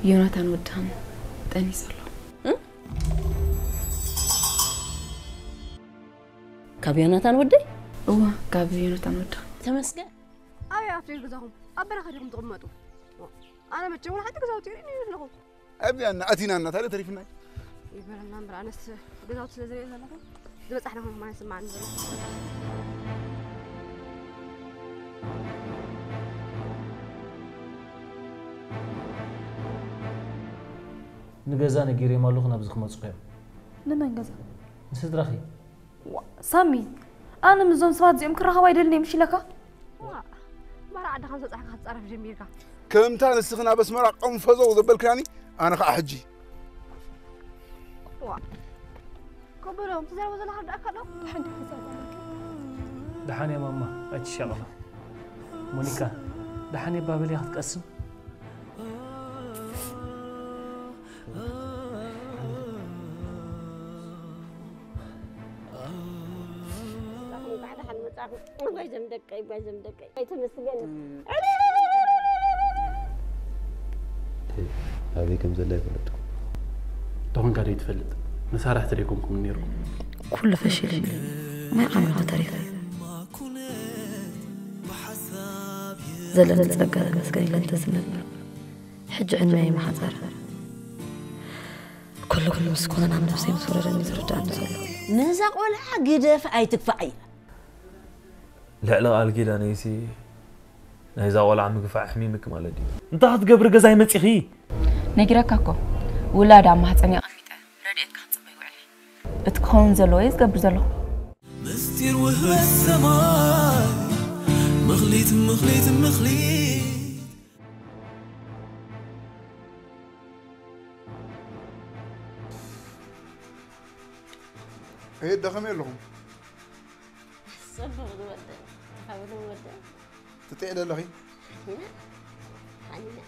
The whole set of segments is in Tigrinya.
ዮናታን ወድሃን ጠኒሱ ኣሎ። ካብ ዮናታን ወደይ? እዋ፣ ካብ ዮናታን ወድሃን። ተመስገን። ኣበይ ኣፍደል ገዛኹም ኣብ በረኻ ዲኹም ትቕመጡ? ኣነ መቸም ወላ ሓንቲ ገዛውቲ ሪእኒ ኣለኹ። ኣብዚኣ እናኣቲና እናታለ ተሪፍና። ይበለና እምበር ኣነስ ገዛውቲ ስለ ዝሪኦ ዘለኹ ዝበፃሕ ዶ ማለት ስማዕኒ ዘሎ። ንገዛ ነጊረዮም ኣለኹ ናብዚ ክመፁ እዮም። ንመን ገዛ? ንስድራኺ። ሳሚ፣ ኣነ ምስዞም ሰባት እዚኦም ክራኸብ ኣይደልን እየ ምሽ ኢለካ? ማራ ዓድኻ ምስ በፃሕካ ክትፃረፍ ጀሚርካ። ከምታ ንስኺ ናብ ኣስመራ ቀንፈዘው ዘበልክናኒ ኣነ ከዓ ሕጂ ዋ ከበዶም ትዛረቦ ዘለካ ርዳእካ ዶ? ደሓን እያ ማማ ኣይትሻቐላ። ሞኒካ ደሓን እየ ባበል እያ ክትቀስም። እባይ ዘም ደቀይ እባይ ዘም ደቀይ ኣይተመስገን። ኣበይ ከም ዘላ ይፈለጥኩ። ተኾንካ ዶ ይትፈልጥ? መሳርሕቲ ዶ ይኮንኩም ነይርኩም? ኩሉ ፈሽልኒ። ማይ ዓሚኹ ተሪፈ። ዘለኒ ጸጋ ተመስገን ኢለ እንተዝነብር፣ ሕጂ ዕድመይ ምሓጸረ። ኩሉ ግን ምስ ኮነ ናብ ነብሰይ ምስ ወረደኒ ዝርዳእኒ ዘሎ። ነዛ ቆልዓ ግደፍ ኣይትግፋዕ እያ። ልዕሊ ቃል ኪዳነይሲ ናይዛ ቆልዓ ምግፋዕ ኣሕሚምኪ ማለት ድዩ? እንታይ ክትገብሪ ገዛይ መጺኺ? ነጊረካ እኮ ውላድ ኣብ ማህፀን ኣቐሚጠ ረድኤትካ ክፅበይ ውዕለ። እቲ ክኸውን ዘለዎ እየ ዝገብር ዘለኹ። ምስጢር ውህበት ሰማይ ምኽሊት ምኽሊት ምኽሊት እየዳኸመ ኣለኹም። ጽቡቕ ዝወደ ተኻብሉ ወደ ትጥዕ ደለኺ ሓኒና ሓኒና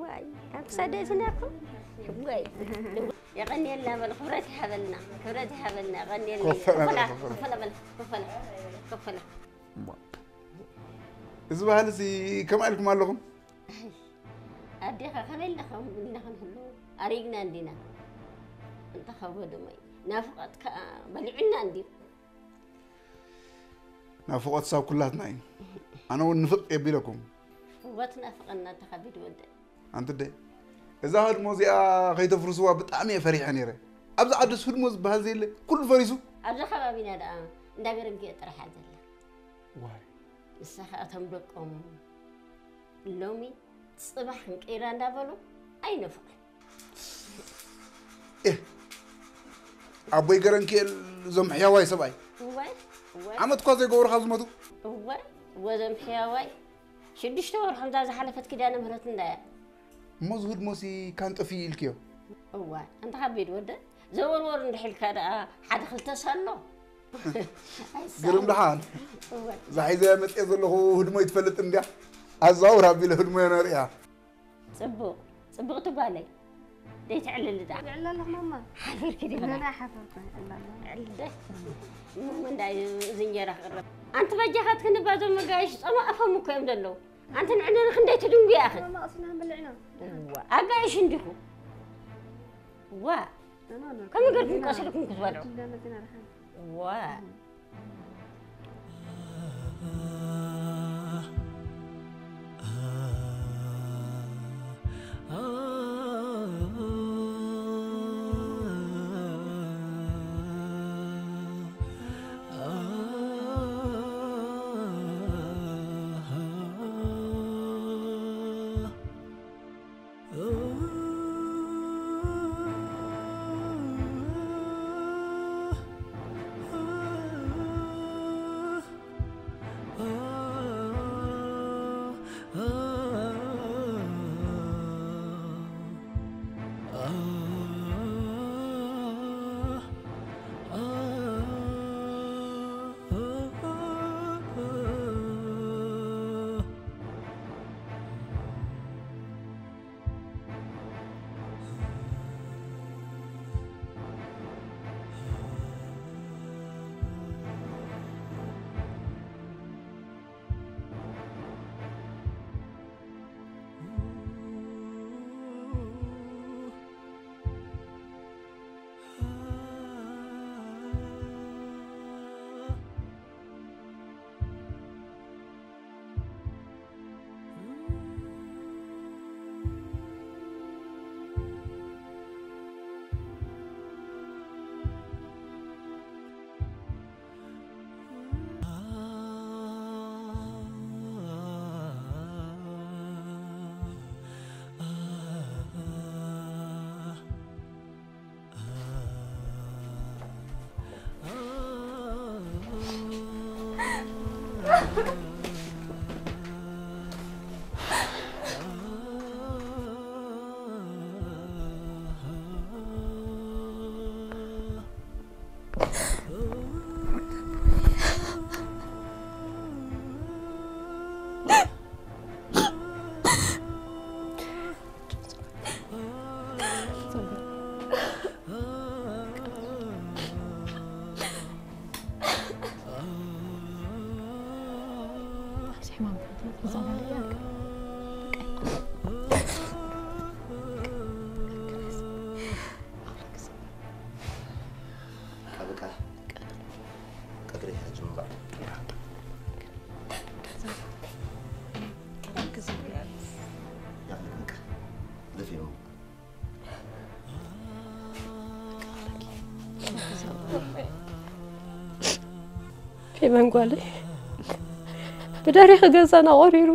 ዋይ ካብ ክሳደይ ስነኩም ዋይ የቐንየልና በል ክብረት ይሃበልና ክብረት ይሃበልና የቐንየልና ኮፈላ ኮፈላ በል፣ ኮፈላ። ኮፈላ በል ኮፈላ ኮፈላ እዚ ባህልሲ ከምኣ ኢልኩም ኣለኹም። ኣዴኻ ከመይ ኢልና ከም ኢልና ክንህሉ ኣሪግና እንዲና እንተኸብዶ ድማ እዩ ናፍቐት ከዓ በሊዑና እንዲዩ ናፍቖት ሳብ ኩላትና እዩ። ኣነ እውን ንፍቕ የቢለኩም። እወት ናፍቐና ተኸቢድ ወደ ኣንቲ ደይ እዛ ህድሞ እዚኣ ከይተፍርስዋ ብጣዕሚ እየ ፈሪሐ ነይረ። ኣብዚ ዓድስ ህድሞ ዝበሃል ዘየለ ኩሉ ፈሪሱ። ኣብዚ ከባቢና ደኣ እንዳ ገረንግዮ ጥራሕ እያ ዘላ። ዋይ ንሳ ከዓ እቶም ደቆም ሎሚ ፅባሕ ክንቀይራ እንዳበሉ ኣይነፍቑን። ኣቦይ ገረንክኤል እዞም ሕያዋይ ሰብኣይ እዋይ እዋይ ዓመት እኳ ዘይገበሩ ካብ ዝሞቱ። እዋይ እወ እዞም ሕያዋይ ሽዱሽተ ወርሖም እዛ ዝሓለፈት ኪዳነ ምህረት እንዳያ እሞ ዝሁድ ሞሲ ካን ጠፊኡ ኢልክዮ። እዋ ኣንታ ካብ ቤት ወደ ዘወርወር እንድሕልካ ደኣ ሓደ ክልተ ሳሎ ግርም ደሓን እወ እዛ ሒዘያ መፅየ ዘለኹ ህድሞ ይትፈልጥ እንድያ ኣዛውር ኣቢለ ህድሞ የነርእያ ጽቡቕ ጽቡቕቲ ጓለይ ደይትዕልሊ ደኣ ይዕላ ኣለኹ ማማ ሓፊርኪ ዲኺ ገና ደኣ ሓፈርኩ ይዕላ ኣለኹ ዕልደ እሞ እንዳ እዚ እንጀራ ክቕረብ ኣንቲ በጃኻትክኒ ባዞም መጋየሽ ጸማእፎም እኮ እዮም ዘለዉ ኣንቲ ንዕነን ክንደይ ትድንጉ ኢኺ ማማ ቀሲና ክንበልዕ ኢና እዋ ኣጋይሽ እንዲኹ ዋ ከመይ ገርኩም ቀሲልኩም ክትበልዑ ዋ ፌበን ጓለይ ብደሪኺ ገዛና ቆሪሩ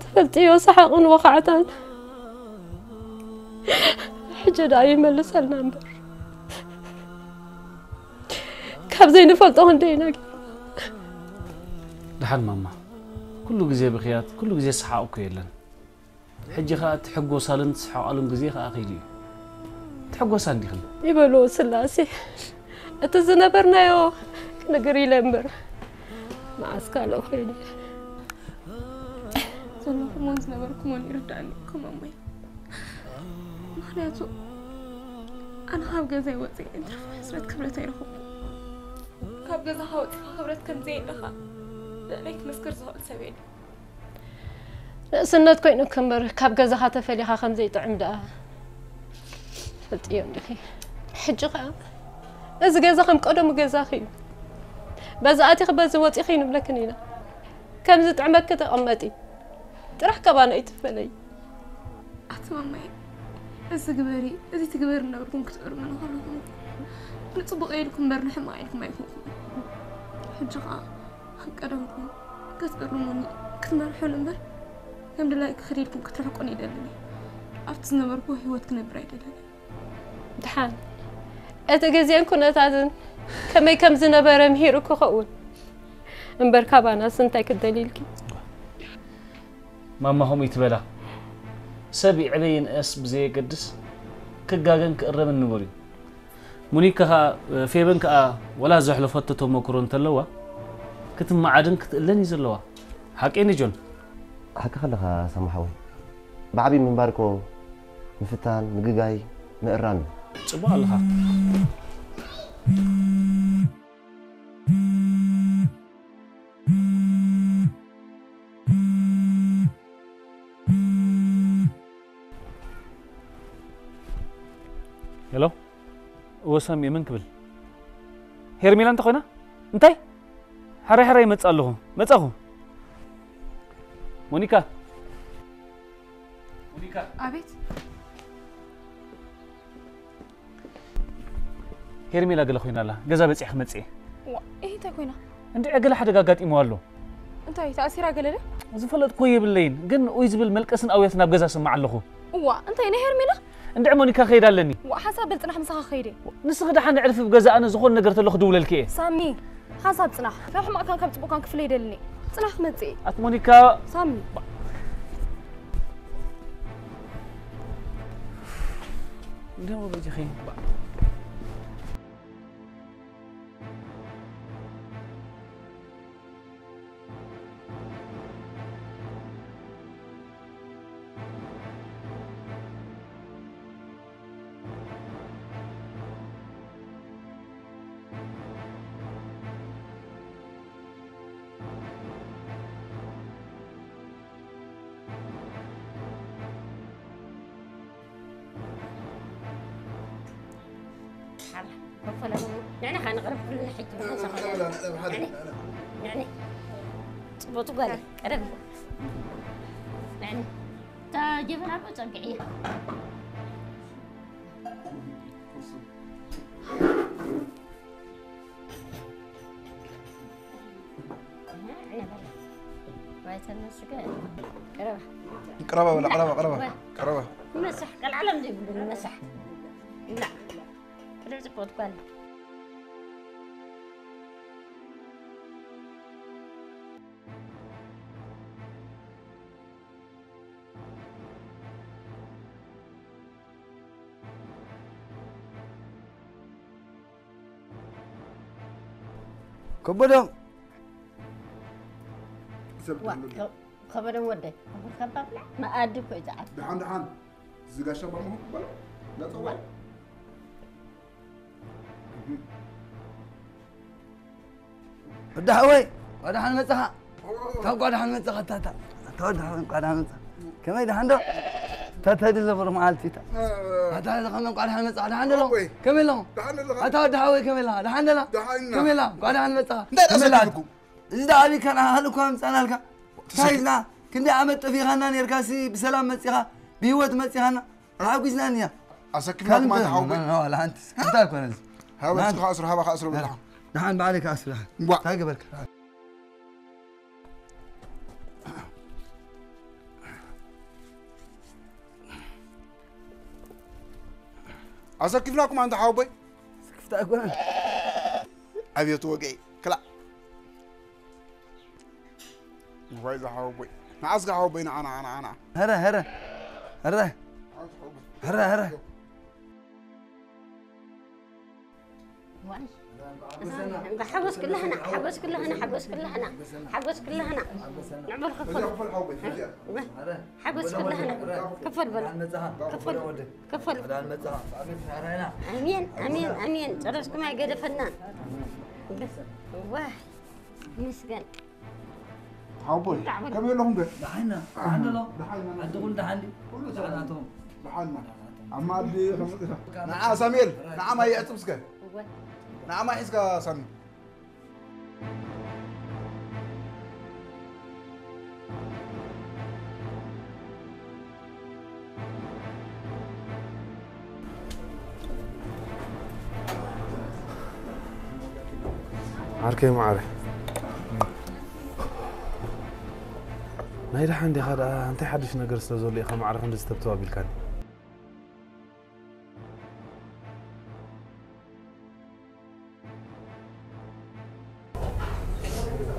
ትፈልጥዮ ሰሓቕን ወኻዕታን ሕጂ ደኣ ይመልሰልና እምበር ካብ ዘይንፈልጦ ክንደይ ኢና ጌርና። ደሓን ማማ፣ ኩሉ ግዜ ብኽያት፣ ኩሉ ግዜ ሰሓቕ እኮ የለን። ሕጂ ኸኣ ትሕጎሳሉን ትስሕቓሉን ግዜ ኸኣ ከይዱ እዩ። ትሕጎሳ እንዲኽን። ይበልዎ ስላሴ፣ እቲ ዝነበርናዮ ክንግር ኢለ እምበር መዓስ ካልእ ኮይኑ። ዘለኹሞን ዝነበርኩሞን ይርዳእኒ እኮ ማማይ። ምኽንያቱ ኣነ ካብ ገዛይ ወፂኤ ትርፊ ሕስረት ክብረት ኣይረኸብኩን። ካብ ገዛኻ ወፂኻ ክብረት ከምዘየለኻ ልዕለይ ክምስክር ዝኽእል ሰብ የለን። ንእስነት ኮይኑኪ እምበር ካብ ገዛኻ ተፈሊኻ ከምዘይጥዕም ደኣ ትፈልጥዮ እንዲኺ። ሕጂ ኸኣ እዚ ገዛ ከም ቀደሙ ገዛኺ እዩ። በዚ ኣቲኺ በዚ ወፂኺ ኣይንብለክን ኢና። ከም ዝጥዕመኪ ተቐመጢ። ጥራሕ ካባና ኣይትፈለዪ። ኣቲ ማማይ፣ እዚ ግበሪ፣ እዚ ትግበሪ እናበልኩም ክትእርሙኒ ከለኹም ንፅቡቕ ኢልኩም እምበር ንሕማቕ ኢልኩም ኣይኮንኩምን። ሕጂ ኸኣ ከም ቀደምኩም ክትእርሙኒ ክትመርሑኒ እምበር ከም ድላይኪ ክድ ኢልኩም ክትርሕቁኒ ኣይደልን እየ። ኣብቲ ዝነበርኩዎ ህይወት ክነብር ኣይደልን እየ። ደሓን እቲ ግዜን ኩነታትን ከመይ ከም ዝነበረ ምሂሩ ክኸውን እምበር ካባናስ እንታይ ክትደልዪ ኢልኪ? ማማ ከምኡ ይትበላ። ሰብ ይዕበ ይንኣስ ብዘየገድስ ክጋገን ክእረምን ንቡር እዩ። ሙኒካ ኸኣ ፌበን ከኣ ወላ ዘሕለፈቶ ተመክሮ እንተለዋ ክትመዓድን ክትእለን እዩ ዘለዋ። ሓቀይ ኒ ጆን? ሓቅኻ ኣለኻ ሳሙ ሓወይ። ብዓብዪ ምንባር እኮ ምፍታን፣ ምግጋይ፣ ምእራም እዩ። ጽቡቕ ኣለኻ። ሄሎ፣ እወ ሳሚ፣ መን ክብል? ሄርሜላ እንተ ኾይና? እንታይ? ሕራይ ሕራይ ይመጽእ ኣለኹ። መጻኹ። ሞኒካ። ሞኒካ። ኣቤት። ሄርሜላ ገለ ኮይና ኣላ። ገዛ በጺሐ ክመጽእ እየ። ዋ፣ እሂ እንታይ ኮይና? እንድዒ ገለ ሓደጋ ኣጋጢምዋ ኣሎ። እንታይ ተኣሲራ ገለ ድያ? ዝፈለጥኩ የብለይን፣ ግን ኡይ ዝብል መልቀስን ኣውያት ናብ ገዛ ስማዕ ኣለኹ። እዋ፣ እንታይ ናይ ሄርሜላ? እንድዒ ሞኒካ ክኸይድ ኣለኒ። ዋ፣ ሓንሳብ በል ጽናሕ ምሳኻ ክኸይድ እየ። ንስኺ ደሓን ኣዕርፊ ብገዛ ኣነ ዝኾነ ነገር ተሎ ክድውለልኪ እየ። ሳሚ፣ ሓንሳብ ጽናሕ። ካብ ሕማቕካን ካብ ጽቡቕካን ክፍለ ይደልን እየ። ጽናሕ ክመጽእ እየ። ኣቲ ሞኒካ። ሳሚ። እንደሞ በጃኺ። ንዕና ኸዓ ንቕረብ ኩልና ሕጂ ብሓንሳብ ንዕና ጽቡቕ ጓል ቀረብ ንዕና እታ ጀበና እኮ ጸግዒ እያ። ቅረባ በላ፣ ቅረባ፣ ቅረባ፣ ቅረባ። መሳሕ ቀልዓለም ዘይብሉ መሳሕ። ብላ። ቅድም ጽቡቕ ትጓል። ከበዶም ከበዶም ወደይ ኣቦካ ባብላ መኣዲ እኮ እዩ ዝዓቢ ደሓን ደሓን ዝጋሻ ባሞ ክበሎ እንዳፀዋይ ወዲ ሓወይ እንኳዕ ደሓን መጻኻ። እንኳዕ ደሓን መጻኻ ታታ። ኣታ ወዲ ሓወይ እንኳዕ ደሓን መጻኻ። ከመይ ደሓን ዶ? ታታ ድዩ ዘበሎ መዓልቲ እታ። ኣታ ከመይ እንኳዕ ደሓን መጻኻ። ደሓን ዶ ኣለኹ? ከመይ ኣለኹ? ኣታ ወዲ ሓወይ ከመይ ኣለኻ? ደሓን ዶ ኣለኻ? ከመይ ኣለኻ? እንኳዕ ደሓን መጻኻ። ከመይ ኣለኻ? እዚ ደኣ ኣበይ ከነኣኸል እኳ ኣምጻእናልካ። እንታይ ኢልና? ክንደይ ዓመት ጠፊኻና ኔርካሲ ብሰላም መጺኻ። ብህይወት መጺኻና ኣሓጒስናን እያ። ኣሰኪፍናኩም ኣንታ ሓወቦይ። ዋላ ሓንቲ እንታይ ኮነ እዚ? ሃበ እስኻ ኣስሩ ሃባ ከኣስሩ በልኻ። ደሓን ባዕለይ ከኣስሩ ደሓን። እዋ። እንታይ ገበርካ? ኣሰኪፍናኩም ኣንታ ሓወቦይ። ስክፍታ ኣይኮነን። ኣብዮት ወገይ ክላእ። ዋይ ዝሓወቦይ። ንዓስካ ሓወቦይ ንዓ ንዓ ንዓ ንዓ። ሀረ ሀረ ሀረ ሀረ ሀረ ሓጎስ ክለህና ሓጎስ ክለህና ሓጎስ ክለህና ሓጎስ ክለህና ንዕበል ክፈል ሓጎስ ክለህና ክፈል በል ክፈል ክፈል ኣሜን ኣሜን ኣሜን ጨረስኩም ኣይገደፈና ዋይ ይመስገን ሓወቦይ ከመይ ኣለኹም ገ ደሓና ደሓን ዶ ዓዲ ኩሉ ደሓን ድዩ ደሓናቶም ደሓና ኣብ መኣዲ ከምፅእካ ንዓ ሳሙኤል ንዓ ማይ የዕፅብ እስከ ንዓ ማይ ሒዝካ ሳሚ ዓርከይ ማዕረ ናይ ደሓን ዲኻ ደኣ እንታይ ሓድሽ ነገር ስለ ዘሎ ኢኻ ማዕረ ክንዲ ዝተብተው ኣቢልካኒ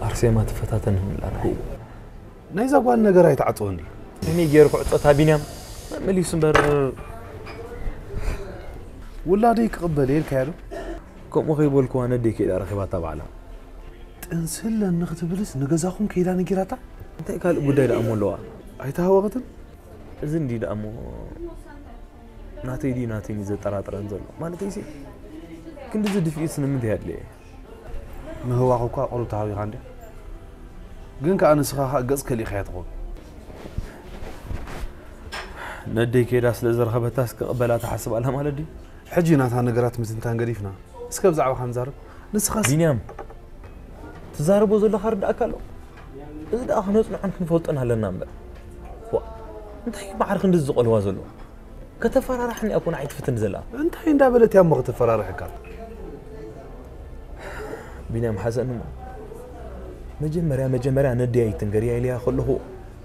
ኣርሴማ ትፈታተን ምላና ናይዛ ጓል ነገር ኣይትዓጽወኒ ከመይ ገይሩ ክዕጾታ ቢንያም መመሊሱ እምበር ውላደይ ክቕበል የልካያ ዶ ከምኡ ከይበልኩዋ ነደይ ከይዳ ረኺባታ ባዕላ ጥንስለኒ ክትብልስ ንገዛኹም ከይዳ ነጊራታ እንታይ ካልእ ጉዳይ ደኣ እሞ ኣለዋ ኣይተሃወቐትን እዚ እንዲ ደኣ እሞ ናተይ ድዩ ናተይ እዩ ዘጠራጥረን ዘሎ ማለተይሲ ክንድዚ ድፍኢትስ ንምንታይ ኣድለየ ምህዋኽ እኳ ቁሩብ ተሃዊኻ እንድያ ግን ከኣ ንስኻ ከኣ ገጽ ከሊእኻያ ትኸውን ነደይ ከይዳ ስለ ዝረኸበታስ ክቕበላ ትሓስብ ኣላ ማለት ድዩ ሕጂ ናታ ነገራት ምትንታን ገዲፍና እስከ ብዛዕባኻ ንዛረብ ንስኻስ ቢንያም ትዛረቦ ዘለኻ ርዳእካ ኣሎ እዚ ደኣ ክነጽንዖን ክንፈልጦን ኣለና እምበር ዋ እንታይ ማዕረ ክንዲ ዝቆልዋ ዘሎ ከተፈራርሓኒ እኮ ንዓይ ትፍትን ዘላ እንታይ እንዳበለት እያ እሞ ከተፈራርሐካ ቢንያም ሓዘኒ እሞ መጀመርያ መጀመርያ ነደይ ኣይትንገርያ ኢለያ ከለኹ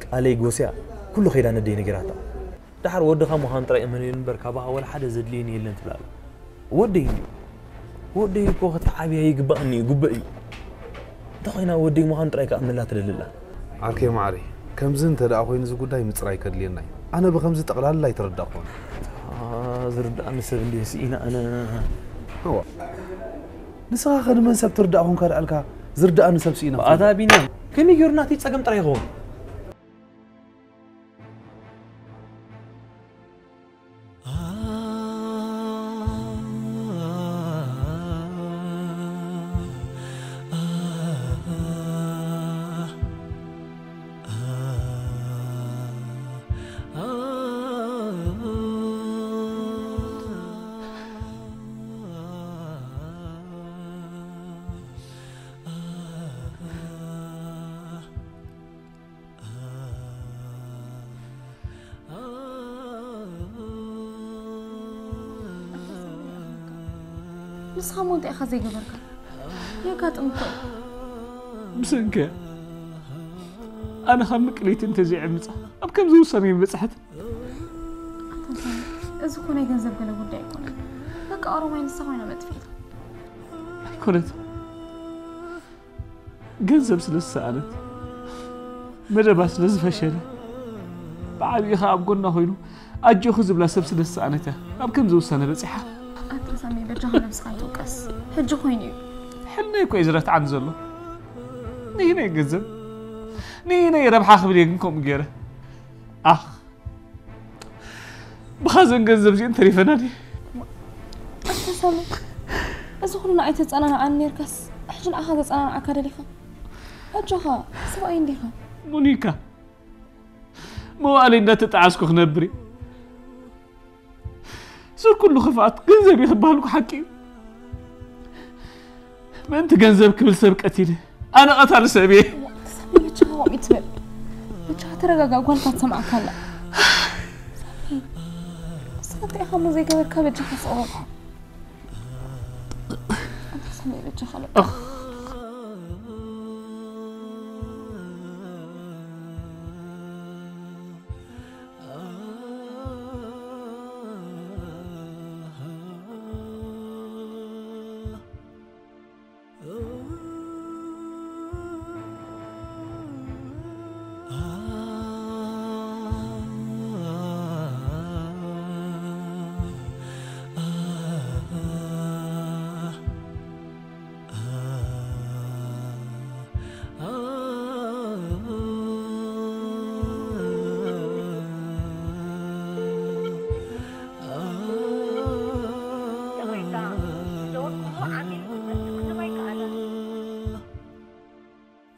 ቃለይ ጎስያ ኩሉ ከይዳ ነደይ ነጊራታ ደሓር ወድኻ ምዃኑ ጥራይ እመነኒ እምበር ካባኻ ወላ ሓደ ዘድልየኒ የለን ትብል ኣላ ወደይ እንድዩ ወደይ እኮ ክትዓብያ ይግባኣኒ እዩ ግቡእ እዩ እንተኾይና ወደይ ምዃኑ ጥራይ ክኣምነላ ትደሊ ኣላ ዓርከይ መዓረይ ከምዚ እንተ ደኣ ኮይኑ እዚ ጉዳይ ምጽራይ ከድልየና እዩ ኣነ ብኸምዚ ጠቕላላ ኣይተረዳእኩዎን ዝርድኣኒ ሰብ እንድየ ስኢነ ኣነ እዋ ንስኻ ከ ንመን ሰብ ትርዳእ ኮንካ ደኣልካ ዝርድኣኒ ሰብ ስኢነ ኣታ ቢንያም ከመይ ገይሩ ናተይ ጸገም ጥራይ ይኸውን ንስኻ እሞ እንታይ ኢኻ ዘይገበርካ? የጋጥም እኮ እዩ። ብሰንከ ኣነ ካብ ምቅለይቲ እንተዘይዕምፃ ኣብ ከምዚ ውሳነ ይበፅሐት ኣታ ሳሚ፣ እዚ እኮ ናይ ገንዘብ ገለ ጉዳይ ኣይኮነን። በቃ ኦሮማይ ንሳ ኮይና መጥፊእታ። ኣይኮነት ገንዘብ ስለ ዝሰኣነት፣ መደባ ስለ ዝፈሸለ፣ ብዓብዪ ኸኣ ኣብ ጎና ኮይኑ ኣጆኺ ዝብላ ሰብ ስለ ዝሰኣነት እያ ኣብ ከምዚ ውሳነ በጺሓ። ኣታ ሳሚ በጃኻ ነብስኻ ኣይትውቀስ። ሕጂ ኮይኑ እዩ። ሕልመይ እኮ እዩ ዝረትዓኒ ዘሎ። ንህነይ ገንዘብ ንህነይ ረብሓ ክብል እየ ግን ከምኡ ገይረ። ኣኽ ብኻዘን ገንዘብ እዚአን ተሪፈና ድየ? ኣታ ሳሚ፣ እዚ ኩሉ ንዓይ ተጸናንዓኒ ኔርካስ፣ ሕጂ ንዓኻ ዘጸናንዓካ ደሊኻ? ኣጆኻ፣ ሰብኣይ እንዲኻ። ሞኒካ፣ መዋእለይ እንዳተጣዓስኩ ክነብር እየ። እዚ ኩሉ ክፍኣት ገንዘብ እዩ ክበሃል እኮ ሓቂ እዩ። ምእንቲ ገንዘብ ክብል ሰብ ቀቲለ ኣነ ቀታሊ ሰብ እየ። ብቻ ከምኡ ትበል ብቻ ተረጋጋ ጓልካ ትሰምዓካ ኣላ ንስኻ እንታይ ኢኻ እሞ ዘይገበርካ በጃኻ ስቕ በል። ኣንታ ሰማይ በጃኻ በቃ።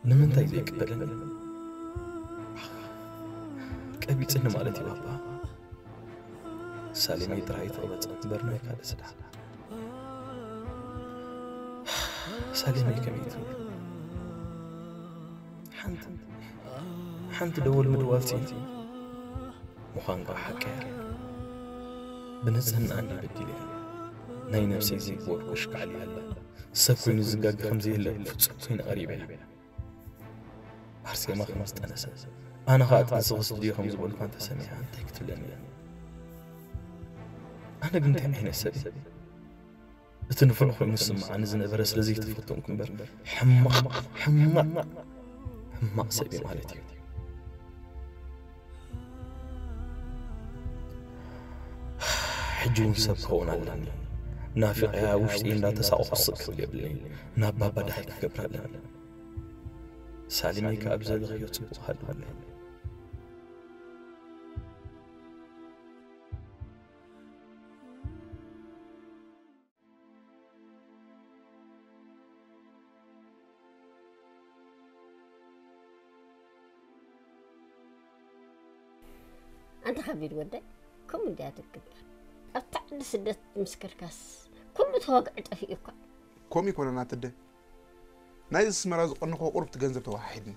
ንምንታይ ዘይቅበለኒ? ቀቢጽኒ ማለት እዩ ባባ። ሳሌመይ ጥራይ ትቕበጽ እምበር ናይ ካልእ ስድሓ። ሳሌመይ ከመይ ትብል? ሓንቲ ሓንቲ ደወል ምድዋል ጽኢና። ምዃን ከኣ ሓቂ እያ። ብንጽህና እንዲ በዲለ እየ። ናይ ነብሰይ ዘይገበርኩ እሽካዕልያ ኣላ። ሰብ ኮይኑ ዝጋገ ከም ዘየለ ፍጹም ኮይነ ቀሪበያ። ኣርሴማ ከም ዝጠነሰ፣ ኣነ ኸኣ ጥንሲ ክስዲ እየ ከም ዝበልኳ እንተሰሚዓ እንታይ ክትብለኒ እያ? ኣነ ግን እንታይ ዓይነት ሰብ እየ? እቲ ንፉዕ ኮይኑ ዝስምዓኒ ዝነበረ ስለ ዘይተፈተንኩ እምበር፣ ሕማቕ፣ ሕማቕ፣ ሕማቕ ሰብ እየ ማለት እዩ። ሕጂ እውን ሰብ ክኸውን ኣለኒ። ናፊቐያ ውሽጢ እንዳተሳቐኹ ስቕ ክብል የብለይን። ናብ ባባ ዳሕይ ክገብር ኣለኒ። ሳሊመይ ከኣ ብዘለኽዮ ጽቡቕ ሃልወለይ። ኣንታ ከቢድ ወደይ፣ ከምኡ እንድያ ትግበር። ኣብታ ዓዲ ስደት ምስ ከድካስ ኩሉ ተወግዒ ጠፊኡ እኳ። ከምኡ ይኮነን ኣትደ። ናይዚ ኣስመራ ዝቐነኹዎ ቁሩብ እቲ ገንዘብ ተወሓሒድኒ።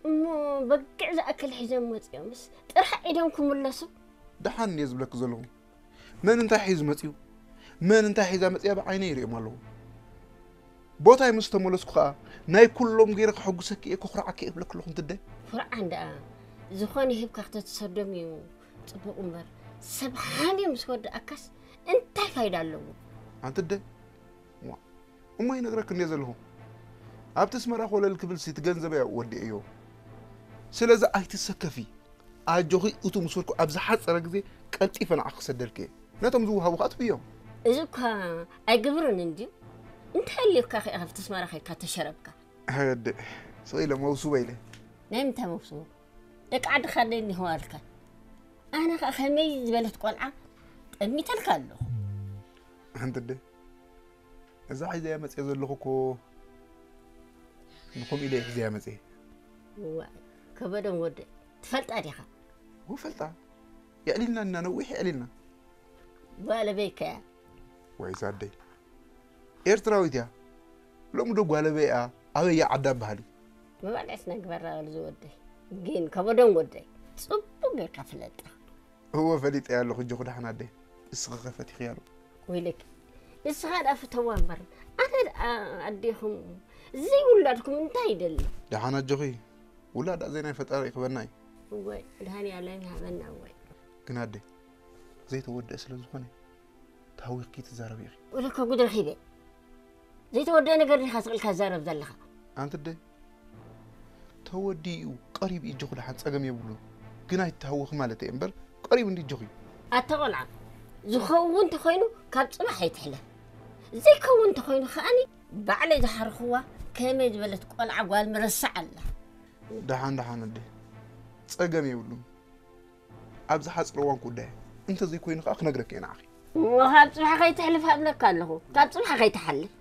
እሞ በጊዕ ዝኣክል ሒዞም መጺኦምስ ጥራሕ ኢዶም ክምለሱ? ደሓን እየ ዝብለኪ ዘለኹ። መን እንታይ ሒዙ መጺኡ? መን እንታይ ሒዛ መጺኣ ብዓይነይ ይርእዮም ኣለኹ። ቦታይ ምስ ተመለስኩ ኸኣ ናይ ኩሎም ገይረ ከሐጉሰኪ እየ፣ ከኹርዓኪ እየ እብለኪ ኣለኹ እንትደ። ኩርዓን ደኣ ዝኾነ ሂብካ ክተትሰዶም እዩ ጽቡቕ እምበር፣ ሰብ ሓምዩ ምስ ወደኣካስ እንታይ ፋይዳ ኣለዎ? ኣንቲ ኣደ፣ ዋ፣ እሞ ይነግረኪ እንድየ ዘለኹ። ኣብቲ ኣስመራ ኮለል ክብልሲ እቲ ገንዘበይ ኣብኡ ወዲኤዮ። ስለዚ ኣይትሰከፊ። ኣጆኺ፣ እቱ ምስ በልኩ ኣብ ዝሓጸረ ግዜ ቀልጢፈ ንዓኺ ክሰደልኪ እየ። ነቶም ዝወሃቡ ከኣ ትብዮም። እዚ እኳ ኣይግብርን እንድዩ። እንታይ ኣልዩካ ከ ካብቲ ኣስመራ ኸይድካ ተሸረብካ? ኣደ፣ ስቕ ኢለ መውስቦ ኢለ። ናይ ምንታይ መውስቦ? ደቂ ዓድኻ እንደ እኒህዋ ኣልካ። ኣነ ኸኣ ከመይ ዝበለት ቆልዓ ጠሚተልካ ኣለኹ። ኣንቲ ኣደ፣ እዛ ሒዘያ መጽየ ዘለኹ እኮ ንኹም ኢለ እየ ሒዘያ መጽየ። እዋእ፣ ከበዶም ወደይ፣ ትፈልጣ ዲኻ? እወ፣ ፈልጣ። የዕሊልና እና ነዊሕ የዕሊልና። ጓለበይከ እያ። ወይ ሳደይ። ኤርትራዊት እያ። ሎሚ ዶ ጓለበይ እያ፣ ኣበይ እያ ዓዳ በሃሊ። መባልዕትና ግበራ በል ዝወደይ። ግን ከበዶም ወደይ፣ ጽቡቕ ጌርካ ፍለጣ። እወ፣ ፈሊጠያ ኣለኹ፣ እጆኺ ደሓን ኣደይ። እስኺ ከ ፈቲኽያ ዶ? ወይለኪ፣ ንስኻ ደኣ ፍተዋ እምበር፣ ኣነ ደኣ ኣዴኹም ዘይውላድኩም እንታይ ይደሊ? ደሓን ኣጆኺ፣ ውላድ ደኣ ዘይናይ ፈጣሪ ይኽበና እዩ። እወ፣ መድሃኒኣለም ይሃበና። እወ። ግን ኣደይ፣ ዘይተወድአ ስለ ዝኾነ፣ ተሃዊኽኪ ትዛረቢ ኢኺ። ወለከ ጉድ ረኺበ። ዘይተወደአ ነገር ዲኻ ስቕ ኢልካ ትዛረብ ዘለኻ? ኣንቲ ኣደይ፣ ተወዲኡ ቀሪቡ እዩ፣ እጆኺ ደሓን ጸገም የብሉን። ግን ኣይትተሃወኺ ማለተይ እምበር፣ ቀሪቡ እንዲ እጆኺ እዩ። ኣታ ቆልዓ፣ ዝኸውን እንተኾይኑ ካብ ጽባሕ ኣይትሕለፍ። ዘይከውን እንተኾይኑ ከኣኒ ባዕለይ ዝሓርኽዋ ከመይ ዝበለት ቆልዓ ጓል ምረሳዕ ኣላ። ደሓን ደሓን ኣደይ፣ ጸገም የብሉን። ኣብ ዝሓጽር እዋን ክውዳእ። እንተዘይኮይኑ ከኣ ክነግረኪ እየ ንዓኺ። እሞ ካብ ጽባሕ ከይትሕልፍ እብለካ ኣለኹ። ካብ ጽባሕ ከይትሓልፍ።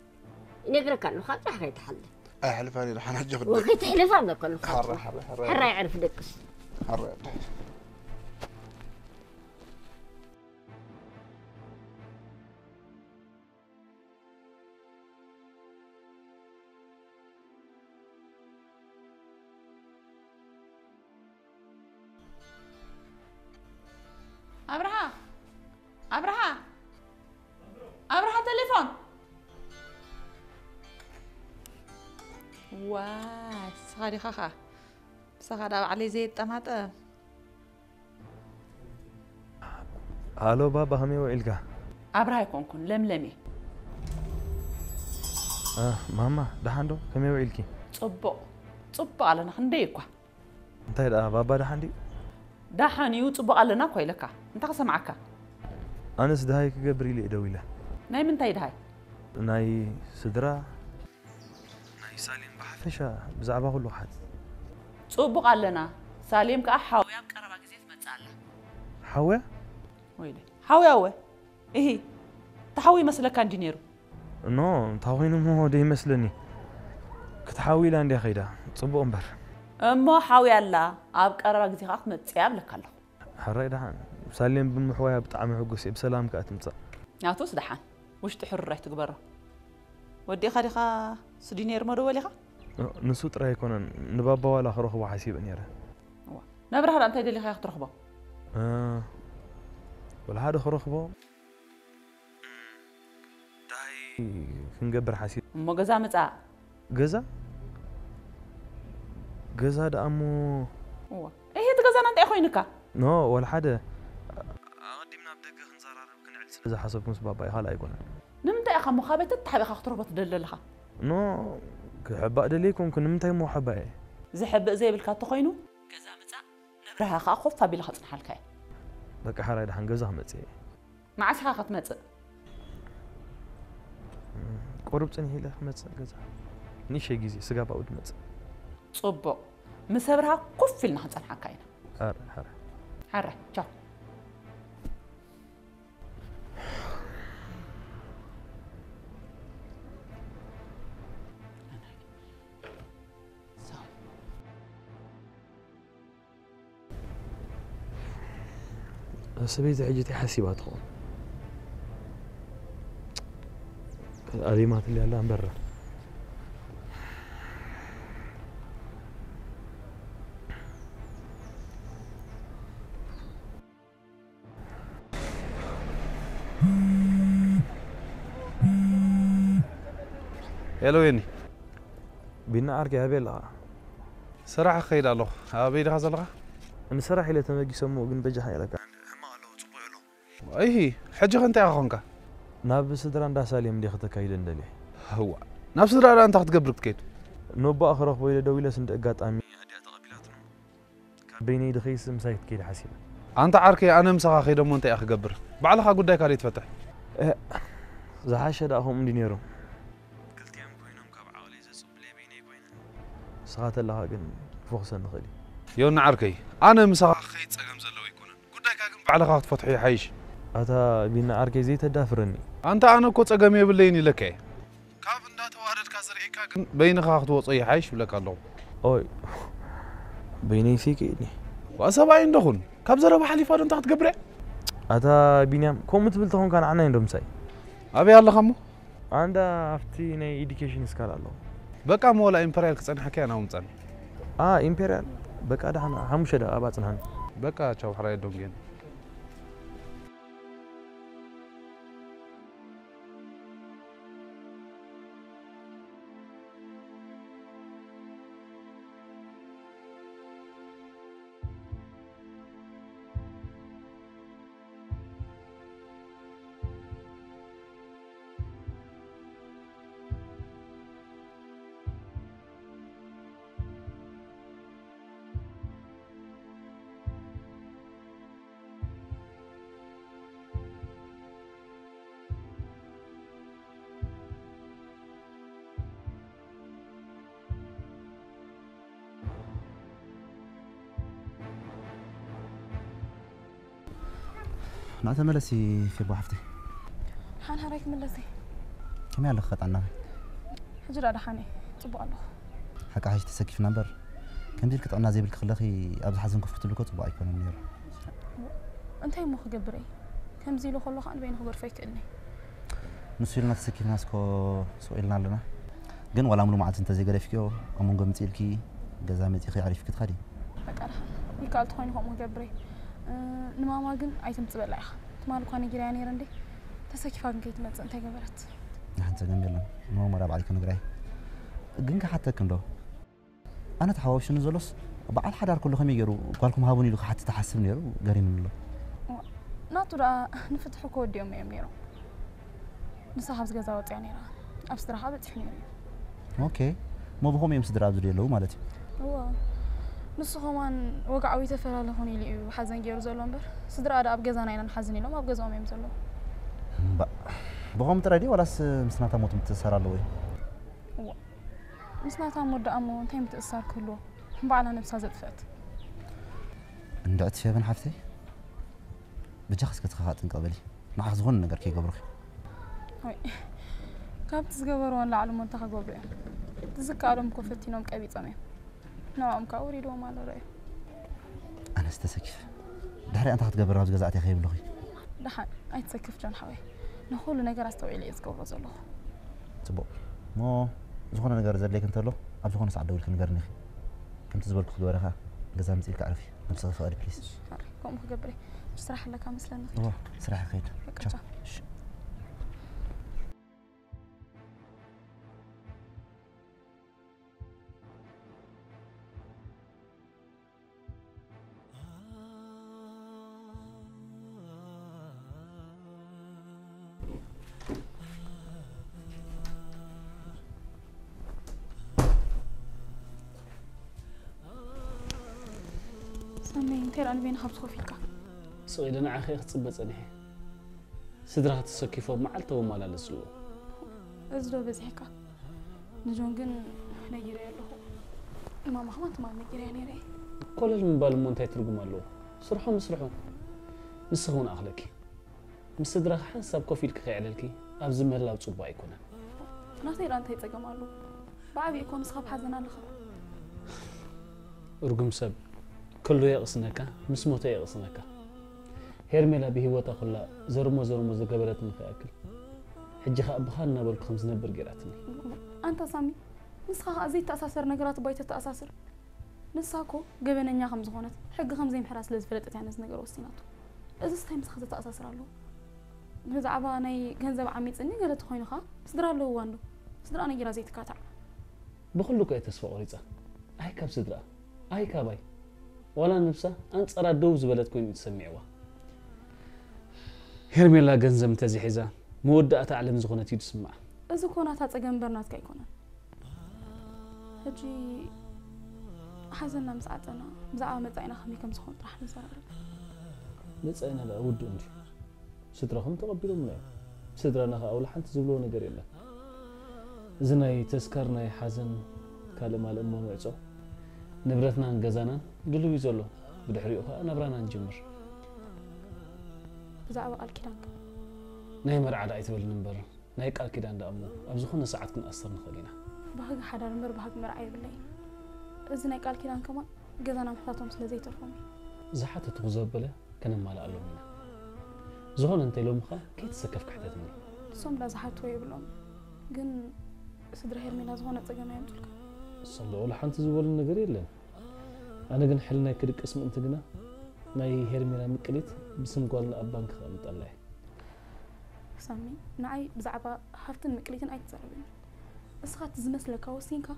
ይነግረካ ኣለኹ፣ ካብ ጽባሕ ከይትሓልፍ። ኣይሕልፋን እየ፣ ደሓን ኣጆኺ ኣደይ። ወ-፣ ከይትሕልፍ እብለካ ኣለኹ፣ ካብ ሕራይ፣ ጽባሕ። ሕራይ፣ ሕራይ። ሕራይ ዕርፊ ደቅስ። ሕራይ ኣደይ። ኣብርሃ፣ ኣብርሃ፣ ኣብርሃ፣ ቴሌፎን። ዋ፣ ንስኻ ዲኻ ኸኣ? ምሳኻ ዳ ባዕለይ ዘየጠማጠ። ኣሎ ባባ፣ ከመይ ውዒልካ? ኣብርሃ ኣይኮንኩን፣ ለምለም እየ። እ፣ ማማ፣ ደሓን ዶ? ከመይ ውዒልኪ? ጽቡቕ፣ ጽቡቕ ኣለና፣ ክንደይ እኳ። እንታይ ደኣ፣ ባባ ደሓን ድዩ? ደሓን እዩ፣ ጽቡቕ ኣለና እኳ ኢለካ። እንታይ ክሰምዓካ? ኣነስ ደሃይ ክገብር ኢለ እየ ደዊለ። ናይ ምንታይ ደሃይ? ናይ ስድራ፣ ናይ ሳሌም፣ ብሓፈሻ ብዛዕባ ኩሉ ክሓትት። ጽቡቕ ኣለና። ሳሌም ከኣ ሓውያ ኣብ ቀረባ ግዜ ትመጽእ ኣላ። ሓውያ? ወይለ። ሓውያ እወ። እሂ። ተሓዊ ይመስለካ እንዲ ነይሩ። እኖ፣ እንታይ ኮይኑ እሞ ዶ ይመስለኒ? ክትሓዊ ኢላ እንድያ ከይዳ። ጽቡቕ እምበር። እሞ ሓውያ ኣላ፣ ኣብ ቀረባ ግዜ ከኣ ክትመጽእ እያ እብለካ ኣለኹ። ሕራይ ደሓን። ሳሌም ብምሕዋያ ብጣዕሚ ሕጉስ እየ። ብሰላም ከኣ ትምጻእ። ናቱስ ደሓን። ውሽጢ ሕሩር ኣይትግበሮ። ወዲእኻ ዲኻ ስዲ ነይሩ መደወሊኻ? እ፣ ንሱ ጥራይ ኣይኮነን። ንባባ ዋላ ክረኽቦ ሓሲበ ነይረ። እዋ። ናብርሃ ደኣ እንታይ ደሊኻዮ ክትረኽቦ? እ፣ ወላ ሓደ ክረኽቦ። ዳይ ክንገብር ሓሲብ። እሞ ገዛ ምጻእ። ገዛ? ገዛ ደኣ እሞ። እዋ። እሂ፣ እቲ ገዛና እንታይ ኮይኑካ? ኖ፣ ወላ ሓደ። ኣቐዲምና ኣብ ደገ ክንዘራረብ ክንዕል ስለ ዝሓሰብኩ ምስ ባባ ኢኻ፣ ካልእ ኣይኮነን። ንምንታይ ኢኻ እሞ ካበይ ተተሓቢእካ ክትረኽቦ ትደሊ ዘለኻ? ኖ፣ ክሕባእ ደልየ ኣይኮንኩን። ንምንታይ እሞ ክሕባእ እየ? ዝሕብእ ዘይብልካ እንተኾይኑ፣ ገዛ ምጻእ፣ ናብርሃ ከኣ ኮፍ ኣቢላ ከጽንሓልካ እየ። በቃ፣ ሕራይ ደሓን ገዛ ክመጽእ እየ። መዓስ ኢኻ ክትመጽእ? ቁሩብ ጽንሕ ኢለ ክመጽእ ገዛ። ንእሽተይ ግዜ ስጋብ ኣብኡ ድመጽእ። ጽቡቕ። ምስ ኣብርሃ ኮፍ ኢልና ክንጸንሓካ ኢና። ሕራይ፣ ሕራይ። ሕራይ፣ ቻው። ሰበይቲ ሕጂ እንታይ ሓሲባ ትኸውን? ኣሊማትለይ ኣላ እምበር። ሄሎ ዮኒ። ቢና ዓርከይ፣ ኣበይ ኣለኻ? ስራሕ እኸይድ ኣለኹ። ኣበይ ዲኻ ዘለኻ? ንስራሕ ኢለ ተመጊሰ እሞ፣ ግን በጃኻ ኢለካ። ሕማቕ ኣለኹ፣ ጽቡቕ የለኹ። ኣይሂ፣ ሕጂ ከ እንታይ ኢኻ ኾንካ? ናብ ስድራ እንዳ ሳሌም እንድየ ክተካይደ እንደልየ። እዋ፣ ናብ ስድራ ደኣ እንታይ ክትገብር ክትከይድ? ነቦኣ ክረኽቦ ኢለ ደዊለስ እንደ ኣጋጣሚ ኣዲኣ ተቐቢላትኒ። ካብ በይነይ ድኸይስ ምሳይ ክትከይድ ሓሲበ። ኣንታ ዓርከይ፣ ኣነ ምሳኻ ከይደ እሞ እንታይ እየ ክገብር? ባዕልኻ ጉዳይካ ደይትፈትሕ? እ፣ ዝሓሸ ደኣ ከምኡ እንዲ ነይሩ። ክልቲኦም ኮይኖም ካብ ዓቕለይ ዘጽብለይ በይነይ ኮይነ። ንስኻ ተለኻ ግን ክፎኽሰኒ ይኽእል እዩ። ዮኒ ዓርከይ፣ ኣነ ምሳኻ ክኸይድ ጸገም ዘለዎ ኣይኮነን። ጉዳይካ ግን ባዕልኻ ክትፈትሖ ይሓይሽ። ኣታ ቢኒ ዓርከይ ዘይተዳፍረኒ። ኣንታ ኣነ እኮ ጸገም የብለይን ኢለካ እየ። ካብ እንዳተዋደድካ ዝርእየካ ግን በይንኻ ክትወጾ ይሓይሽ ይብለካ ኣለኹ። ኦይ፣ በይነይሲ ይክእልኒ። ዋ ሰብኣይ እንደኹን፣ ካብ ዘረባ ሓሊፋ ዶ እንታይ ክትገብር እያ? ኣታ ቢንያም፣ ከምኡ ትብል ተኾንካ ንዓና እንዶ ምሳይ። ኣበይ ኣለኻ እሞ? ኣንዳ ኣብቲ ናይ ኤዱኬሽን ስካል ኣለኹ። በቃ እሞ ወላ ኢምፐርያል ክጸንሐካ እያ ናብኡ ምጻኒ። ኣ፣ ኢምፔርያል? በቃ ደሓን፣ ሓሙሽተ ደቂቃ ኣብኣ ጽንሓኒ። በቃ ቻው፣ ሕራይ ኣዶም ጌን። ናተመለሲ ፌቦ ሓፍቲ። ሓን ሓራይ ክምለሲ። ከመይ ኣለኺ ጥዕና? ሕጂ ዳ ደሓን እየ፣ ጽቡቕ ኣለኹ። ሓቂ ሓይሽ ተሰኪፍና እምበር፣ ከምዚ ኢልኪ ጥዕና ዘይብልኪ ከለኺ ኣብዚ ሓዘን ኮፍ ክትብሊ እኮ ጽቡቕ ኣይኮነን ነይሩ። እንታይ እሞ ክገብር እየ? ከምዚ ኢሉ ከሎ ከኣ ንበይኑ ክገድፎ ኣይክእልን እየ። ንሱ ኢልና ተሰኪፍና እስኮ ስቕ ኢልና ኣለና። ግን ዋላ ሙሉ መዓልቲ እንተዘይገደፍክዮ፣ ኣብ መንጎ ምጽእ ኢልኪ ገዛ መጺእኺ ኣዕሪፍኪ ትኸዲ። በቃ ደሓን። ይከኣል ተኾይኑ ከምኡ ክገብር እየ። እ፣ ንማማ ግን ኣይትምጽእ በላ ኢኻ። ትማል እኳ ነጊረያ ነይረ እንዴ። ተሰኪፋ ግን ከይትመጽእ እንታይ ገበረት? ንሓንቲ ጸገም የለን። ንማማ ዳ ባዕልኪ ነግራይ። ግን ክሓተክ እንዶ ኣነ ተሓዋውሽኒ ዘሎስ በዓል ሓዳር ኩሉ ከመይ ገይሩ ጓልኩም ሃቡን ኢሉ ክሓትት ተሓስብ ነይሩ? ገሪምኒ ኣሎ። ናቱ ደኣ ንፍትሑ ክወዲኦም እዮም ነይሮም። ንሳ ካብዚ ገዛ ወፅያ ነይራ። ኣብ ስድራ ከዓ በፂሑ ነይሩ እዩ። ኦኬ፣ እሞ ብኸምኡ እዮም ስድራ ኣብዚ ኣለዉ ማለት እዩ። እዎ፣ ንሱ ከማን ወግዓዊ ተፈላለኹን ኢሉ እዩ ሓዘን ገይሩ ዘሎ እምበር፣ ስድራ ደኣ ኣብ ገዛና ኢና ንሓዝን ኢሎም ኣብ ገዛኦም እዮም ዘለዉ። እምባ፣ ብኸምኡ ጥራይ ድዩ ዋላስ ምስ ናታ ሞት ምትእስሳር ኣለዎ እዩ? እዎ፣ ምስ ናታ ሞት ደኣ እሞ እንታይ ምትእስሳር ክህልዎ? ባዕላ ነብሳ ዘጥፍአት። እንድዕቲ ፌቨን ሓፍተይ፣ ብጃኺ እስከ ትኸኻ ጥንቀቕ በሊ። ንዓኺ ዝኾነ ነገር ከይገብሩኺ። ወይ፣ ካብቲ ዝገበርዎ ንላዕሊ እሞ እንታይ ክገብሩ እዮም? ዝከኣሎም እኮ ፈቲኖም ቀቢጾም እዮም። ንዕኦም ከዓ ወሪድዎም ኣሎ ርኣዩ። ኣነስ ተሰኪፈ። ድሕሪ ኣንታ ክትገብር ኣብዚ ገዛ ኣትያ ከይብልኺ። ደሓን፣ ኣይትሰክፍ ጆን ሓወይ። ንኹሉ ነገር ኣስተውዒለ እየ ዝገብሮ ዘለኹ። ጽቡቕ። እሞ ዝኾነ ነገር ዘድልየኪ እንተሎ ኣብ ዝኾነ ሰዓት ደዊልኪ ንገርኒ ኢኺ። ከምቲ ዝበልኩ ክትበረ ኸኣ ገዛ ምጽእ ኢልካ ዕረፊ። ነብስኺ ፍቐዲ ፕሊስ። ከምኡ ክገብር እየ። ስራሕ ኣለካ መስለኒ። እዎ፣ ስራሕ ይኸይድ። በቃ ቻው። ቻው። እሺ። ሳሚ፣ እንታይ ደኣ ንበይንኻ ኣብዚ ኮፍ ኢልካ? ስቕ ኢለ ንዓኺ እየ ክጽበ ጸኒሐ። ስድራኻ ተሰኪፎም መዓልቲ ተመላለስሉ። እዚ ዶ በዚሕካ? ንጆን ግን ነጊረዮ ኣለኹ። ንማማ ከማን ትማል ነጊረያ ነይረ እየ። ኮለል ምባል እሞ እንታይ ትርጉም ኣለዎ? ስርሖም ስርሖም። ንስኺ እውን ኣኽለኪ። ምስ ስድራኺ ሓንሳብ ኮፍ ኢልኪ ከየዕለልኪ ኣብዚ ምህላው ጽቡቕ ኣይኮነን። ናተይ ደኣ እንታይ ጸገም ኣለዎ? ብዓብዪ እኮ ንስኻ ኣብ ሓዘን ኣለኻ። እርጉም ሰብ፣ ከሎ የቕስነካ፣ ምስ ሞተ የቕስነካ። ሄርሜላ ብህይወታ ኩላ ዘርሞ ዘርሞ ዝገበረትኒ ከይኣክል፣ ሕጂ ኸኣ ብኻ እናበልኩ ከም ዝነብር ገይራትኒ። ኣንታ ሳሚ፣ ንስኻ ኸኣ ዘይተኣሳሰር ነገራት ባይ ተተኣሳስር። ንሳ እኮ ገበነኛ ከም ዝኾነት፣ ሕጊ ከም ዘይምሕራ ስለ ዝፈለጠት እያ ነዚ ነገር ወሲናቶ። እዚስ እንታይ ምሳኻ ዘተኣሳስር ኣለዎ? ብዛዕባ ናይ ገንዘብ ዓሚጽኒ ገለ ተኾይኑ ኸኣ፣ ስድራ ኣለውዋ እንዶ። ስድራ ነጊራ ዘይትካታዕ። ብኹሉ እኮ እየ ተስፋ ቆሪጻ። ኣይ ካብ ስድራ፣ ኣይ ካባይ። ዋላ ነብሳ ኣንጻራ ደው ዝበለት ኮይኑ እዩ ተሰሚዕዋ። ሄርሜላ ገንዘብ እንተዘይሒዛ፣ መወዳእታ ዓለም ዝኾነት እዩ ዝስምዓ። እዚ እኮ ናታ ጸገም እምበር ናትካ ኣይኮነን። ሕጂ ሓዘንና ምስ ዓጸና፣ ብዛዕባ መጻኢና ከመይ ከም ዝኾን ጥራሕ ንዘራረብ። መጻኢና ደኣ ውዱእ እንድዩ። ስድራኹም ተቐቢሎምና እዮም። ስድራና ኸኣ ወላ ሓንቲ ዝብልዎ ነገር የለን። እዚ ናይ ተስካር ናይ ሓዘን ካልእ ማልእ እሞ ንዕጾ። ንብረትናን ገዛናን ድልው እዩ ዘሎ። ብድሕሪኡ ኸኣ ናብራና ንጅምር። ብዛዕባ ቃል ኪዳንካ? ናይ መርዓ ደኣ ኣይትበልን እምበር፣ ናይ ቃል ኪዳን ደኣ እሞ ኣብ ዝኾነ ሰዓት ክንኣስር ንኽእል ኢና። ባህጊ ሓዳር እምበር ባህጊ መርዓ የብለይን። እዚ ናይ ቃል ኪዳን ከማን ገዛና ምሕታቶም ስለ ዘይተርፎም እዩ። ዝሓተትኹ ዘበለ ከነማልኣሎም ኢና። ዝኾነ እንተኢሎምኻ ከይትሰከፍ ክሕተትኒ። ንሶም ደኣ ዝሓትዎ የብሎም። ግን ስድራ ሄርሜላ ዝኾነ ጸገም ኣየምጹልካ? ንሶም ደኣ ወላ ሓንቲ ዝበሉኒ ነገር የለን። ኣነ ግን ሕልናይ ክድቅስ ምእንቲ ግና ናይ ሄርሜላ ምቅሊት ብስም ጓልና ኣብ ባንክ ከቐምጠላ እየ። ሳሚ፣ ንዓይ ብዛዕባ ሃፍትን ምቅሊትን ኣይትዛረበኒ። እስኻ እቲ ዝመስለካ ወሲንካ፣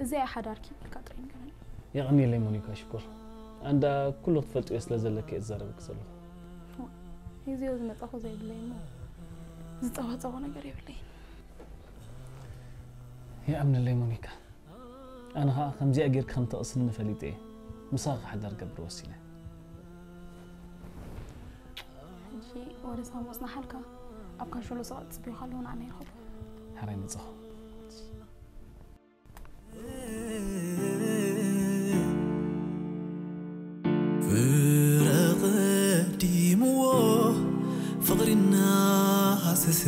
እዚ እያ ሓዳርኪ ኢልካ ጥራይ ንገረኒ። የቐንየለይ ሞኒካ ሽኮር። ኣንዳ ኩሉ ክትፈልጥዮ ስለ ዘለኪ እየ ዝዛረበኪ ዘለኹ። ዋ፣ ሒዘዮ ዝመጻኹ ዘይብለይ እሞ ዝጸባጸቦ ነገር የብለይን። ይኣምነለይ ሞኒካ። ኣነ ኸኣ ከምዚኣ ጌርኪ ከም ተቕስኒ ፈሊጠ እየ ምሳኺ ሓዳር ክገብር ወሲነ። ሕጂ ወደ ሳሞስ ንሓልካ ኣብ ካንሸሎ ስቕ ጽቢዩ ከለዉ ንዓና ይርኸቡ። ሓራይ መጻኹ። ፍረ ቀዲምዎ ፍቕሪ እናሃሰሰ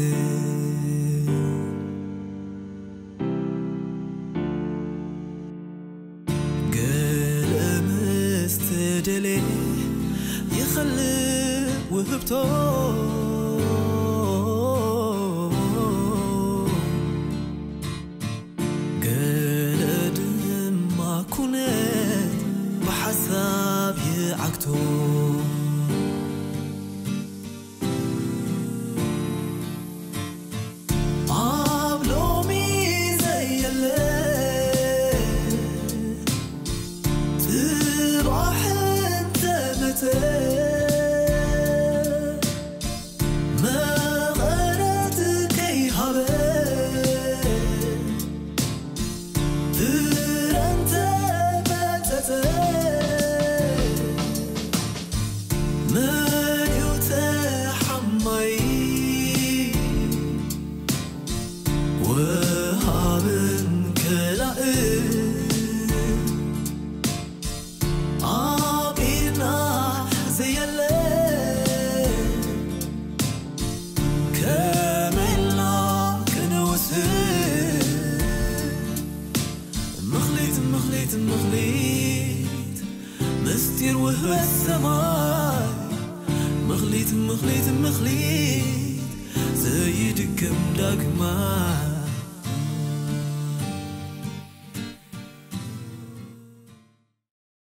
ገለ ምስ ተደልየ ይኸልእ ውህብቶ ገለ ድማ ኩነት ብሓሳብ ይዓግቶ። ምኽሊት ምኽሊት ዘይድግም ዳግማይ